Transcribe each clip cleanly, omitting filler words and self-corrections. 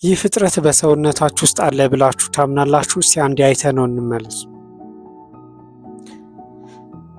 ይህ ፍጥረት በሰውነታችሁ ውስጥ አለ ብላችሁ ታምናላችሁ? እስቲ አንዴ አይተነው እንመለስ።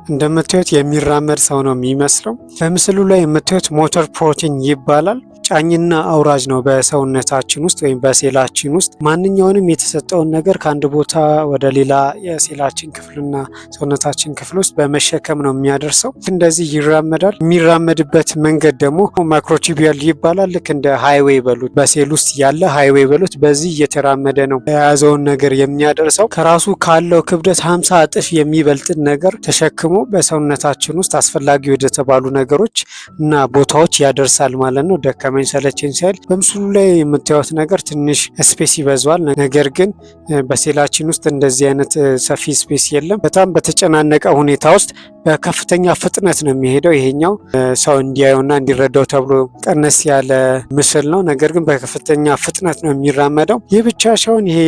እንደምታዩት የሚራመድ ሰው ነው የሚመስለው። በምስሉ ላይ የምታዩት motor protein ይባላል። ጫኝና አውራጅ ነው። በሰውነታችን ውስጥ ወይም በሴላችን ውስጥ ማንኛውንም የተሰጠውን ነገር ከአንድ ቦታ ወደ ሌላ የሴላችን ክፍልና ሰውነታችን ክፍል ውስጥ በመሸከም ነው የሚያደርሰው። እንደዚህ ይራመዳል። የሚራመድበት መንገድ ደግሞ microtubule ይባላል። ልክ እንደ highway በሉት፣ በሴል ውስጥ ያለ highway በሉት። በዚህ እየተራመደ ነው የያዘውን ነገር የሚያደርሰው። ከራሱ ካለው ክብደት 50 እጥፍ የሚበልጥን ነገር ተሸክሞ በሰውነታችን ውስጥ አስፈላጊ ወደተባሉ ነገሮች እና ቦታዎች ያደርሳል ማለት ነው። ደከመኝ ሰለቸኝ ሳይል። በምስሉ ላይ የምታዩት ነገር ትንሽ space ይበዛዋል። ነገር ግን በሴላችን ውስጥ እንደዚህ አይነት ሰፊ space የለም። በጣም በተጨናነቀ ሁኔታ ውስጥ በከፍተኛ ፍጥነት ነው የሚሄደው። ይሄኛው ሰው እንዲያየውና እንዲረዳው ተብሎ ቀነስ ያለ ምስል ነው። ነገር ግን በከፍተኛ ፍጥነት ነው የሚራመደው። ይህ ብቻ ሳይሆን ይሄ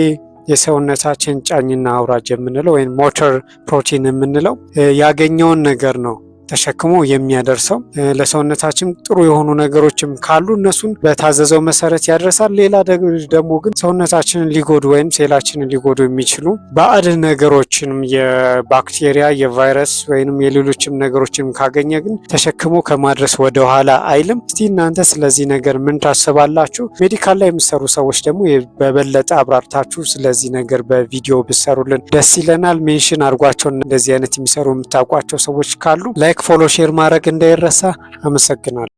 የሰውነታችን ጫኝና አውራጅ የምንለው ወይም motor protein የምንለው ያገኘውን ነገር ነው ተሸክሞ የሚያደርሰው። ለሰውነታችን ጥሩ የሆኑ ነገሮችም ካሉ እነሱን በታዘዘው መሰረት ያደርሳል። ሌላ ደግሞ ግን ሰውነታችንን ሊጎዱ ወይም ሴላችንን ሊጎዱ የሚችሉ ባዕድ ነገሮችንም፣ የባክቴሪያ፣ የቫይረስ ወይም የሌሎችም ነገሮችንም ካገኘ ግን ተሸክሞ ከማድረስ ወደኋላ አይልም። እስቲ እናንተ ስለዚህ ነገር ምን ታስባላችሁ? Medical ላይ የምትሰሩ ሰዎች ደግሞ በበለጠ አብራርታችሁ ስለዚህ ነገር በቪዲዮ ብትሰሩልን ደስ ይለናል። Mention አድርጓቸው እንደዚህ አይነት የሚሰሩ የምታውቋቸው ሰዎች ካሉ። Like፣ follow፣ share ማድረግ እንዳይረሳ። አመሰግናለሁ።